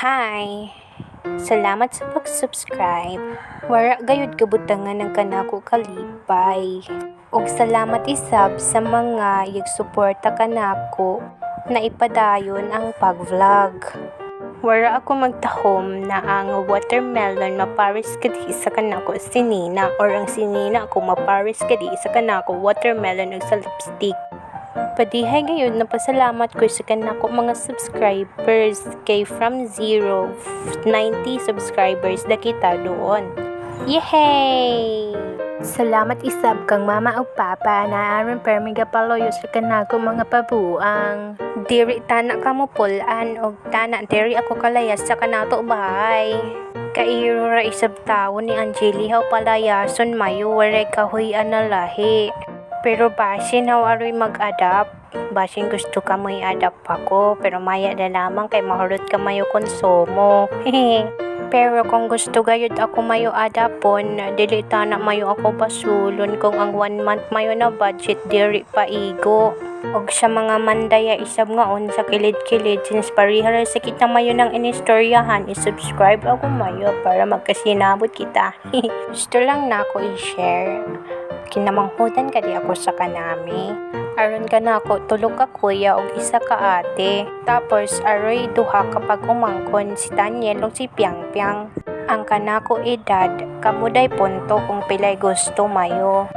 Hi! Salamat sa pag-subscribe. Wara gayud kabutangan ang kanako kalipay. Ug salamat isab sa mga yagsuporta kanako na ipadayon ang pag-vlog. Wara ako magtahom na ang watermelon mapares kadi sa kanako sinina or ang sinina ako mapares kadi sa kanako watermelon ug sa lipstick. Padihay gayud napasalamat ko sa kanako mga subscribers kay from 0, 90 subscribers na kita doon. Yehey! Salamat isab kang mama ug papa na aron permi gapaloyo sa kanako mga pabuang. Diri tana kamo pul-an og tana diri ako kalayas sa kanato bahay. Kairo ra isab tawo ni Angeli haw palayason mayo waray kahuy-an na lahi. Pero basin haw aroy mag-adapt. Basin gusto ka mo i-adapt ako, pero maya na lamang kay mahurot ka mayo konsumo. Pero kung gusto gayud ako mayo adapon, dili tana mayo ako basulon kung ang one month mayo na budget diri pa igo. Og sa mga mandaya isab ngaon sa kilid-kilid, since pareha ra sa kita mayo ng inistoryahan, i-subscribe ako mayo para magkasinabot kita. Gusto lang nako i-share. Kinamanghudan kadi ako sa kanami. Aron kanako tulo ka kuya og isa ka ate. Tapos aroy duha kapag umangkon, si Daniel ug si Piang Piang. Ang kanako edad, kamuday punto kung pilay gusto mayo.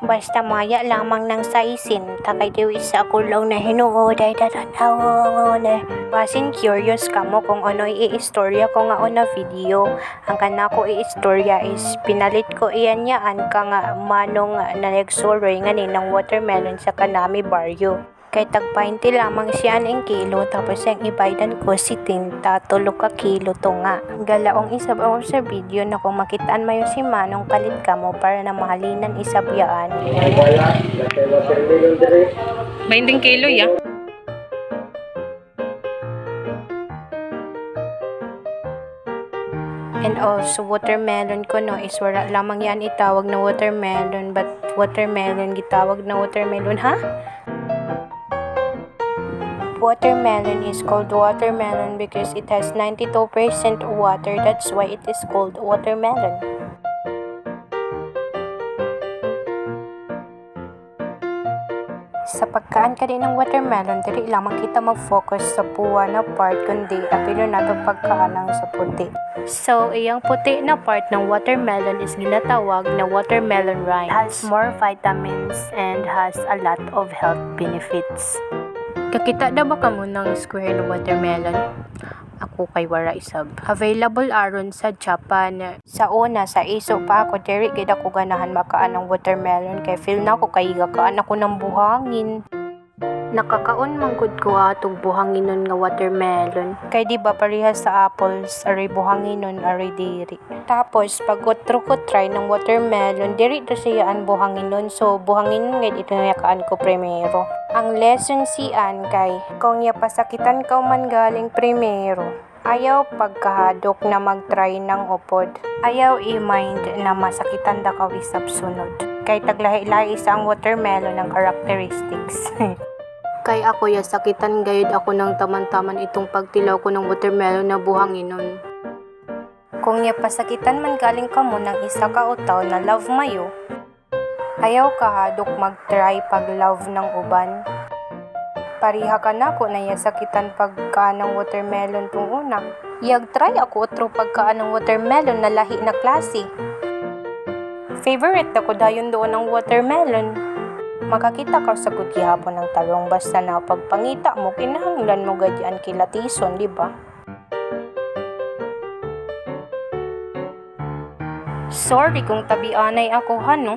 Basta maya lamang ng saisin, takay diwi sa ako lang na hinuod ay tatanaw na. Basin curious kamo kung ano i-istorya ko nga na video. Ang kanako i-istorya is pinalit ko iyan yaan ka nga manong na nagsuroy nga ni ng watermelon sa kanami baryo. Kay tag 20 lamang siya ang kilo, tapos ang ibaydan ko si tinta tulo ka kilo to nga. Galaong isab ako sa video na kung makitaan mayo si Manong, palit kamo para na mahalinan isab yaan. Ay wala, kay watermelon diri. 20 kilo ya. And also, watermelon ko no is wala lamang yan itawag na watermelon, but watermelon gitawag na watermelon, ha? Watermelon is called watermelon because it has 92% water. That's why it is called watermelon. Sa pagkaan ka din ng watermelon, dili lamang kita mag-focus sa puwa na part, kundi apilo nato pagkaanang sa puti. So, iyang puti na part ng watermelon is ginatawag na watermelon rind. Has more vitamins and has a lot of health benefits. Kakita na ba kamo ng square na watermelon? Ako kay wara isab. Available aron sa Japan. Sa una, sa iso pa ako, diri gid ako ganahan makaan ng watermelon kay feel na ako kay gakaan ako ng buhangin. Nakakaon man gud ko atong buhanginon nga watermelon. Kay di ba parehas sa apples, aray buhanginon, aray diri. Tapos pag otro ko try ng watermelon, diri to siya ang buhanginon. So buhanginon gid ito nakaan ko primero. Ang lesson siyan kay kung yapasakitan ka man galing primero, ayaw pagkahadok na mag-try ng upod. Ayaw i-mind na masakitan da ka isab sunod. Kay taglahi-lahi sa ang watermelon ng characteristics. Kay ako ya sakitan gayud ako ng taman-taman itong pagtilaw ko ng watermelon na buhanginon. Kung yapasakitan man galing kamo ng isa ka utaw na love mayo, ayaw kahadok mag-try pag love ng uban. Pariha ka na ko na yasakitan pagka ng watermelon tung una. Yag try ako otro pagka ng watermelon na lahi na klase. Favorite ako dayon doon ng watermelon. Makakita ka sa gud gihapon ng tarong basta na pagpangita mo kinahanglan mo gadyan kilatison, di ba? Sorry kung tabianay ako ha no.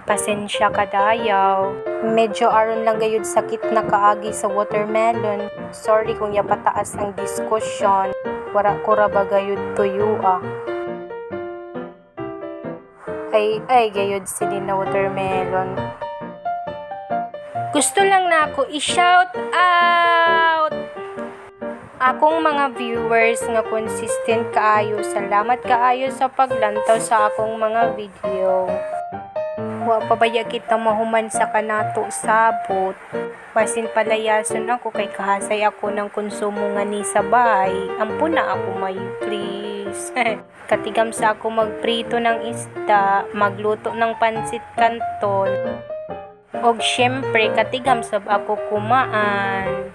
Pasensya ka dayaw. Medyo aron lang gayud sakit na kaagi sa watermelon. Sorry kung yapataas ang diskusyon. Wara ko ra ba gayud tuyo ah. Ay ay gayud sini na watermelon. Gusto lang na ako i-shout out akong mga viewers nga consistent kaayo. Salamat kaayo sa paglantaw sa akong mga video. Wa pa baya kita mahuman sa kanato sabot. Basin palayason ako kay kahasay ako ng konsumo nga ni sa bahay. Ampo na ako may please. Katigam sa ako magprito ng isda, magluto ng pansit kanton. Og syempre katigam sab ako kumaan.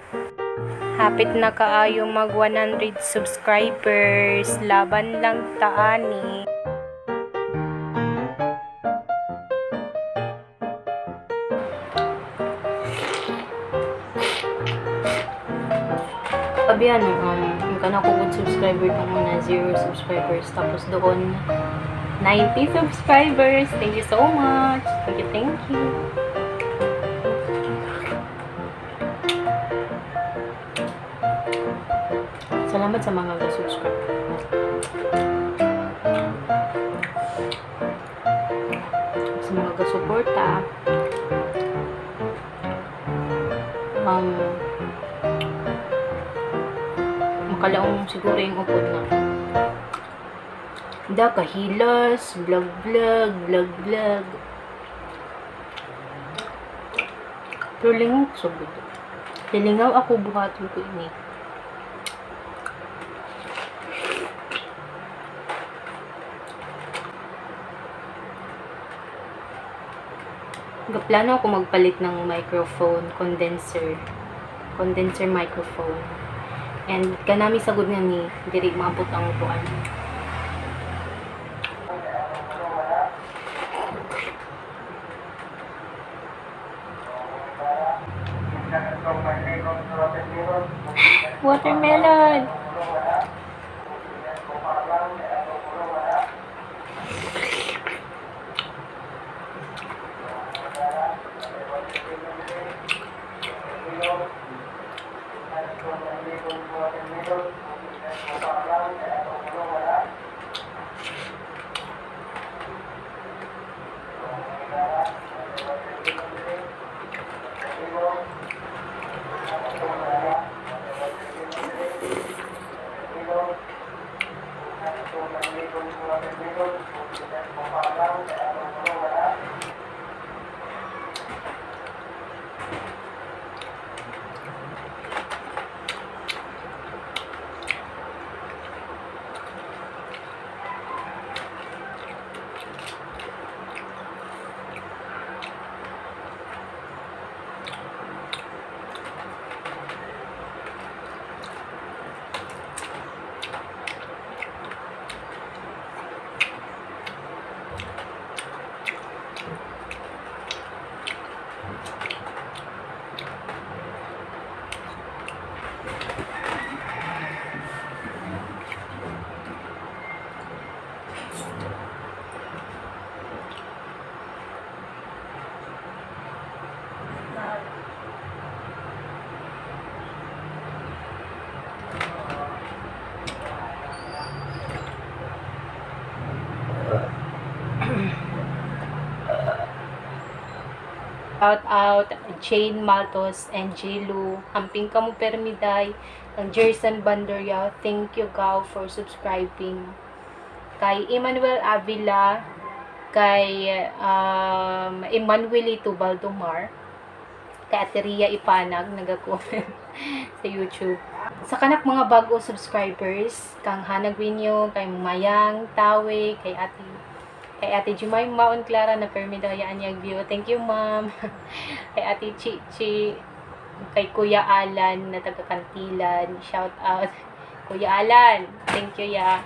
Hapit na kaayo mag 100 subscribers. Laban lang taani. Abi ano, yung kana ko good subscriber nung una, 0 subscribers. Tapos doon, 90 subscribers. Thank you so much. Thank you, thank you. Salamat sa mga ga-subscribe. Sa mga ga-suporta. Makalaong siguro yung upod na. Da, kahilas, vlog, vlog, vlog, vlog. Pero lingaw ko sa budo. Lilingaw ako buhaton ko ini. Gaplano ako magpalit ng microphone condenser. Condenser microphone. And kanami sagud nga ni diri maabot ang upuan. Watermelon. Shout out Jane Maltos and Jilu. Amping kamo permiday. Ang Jerson Bandoria. Thank you, Gao, for subscribing. Kay Emmanuel Avila. Kay Emmanuelito Baldomar. Kay Ate Ria Ipanag, nag-comment sa YouTube. Sa kanak mga bago subscribers, kang Hana Guinyo, kay Mayang Tawe, kay Ate Jemima Maon Clara na permidaya anyag view. Thank you, ma'am. Kay Ate Chichi, kay Kuya Alan na taga Kantilan. Shout out. Kuya Alan, thank you ya.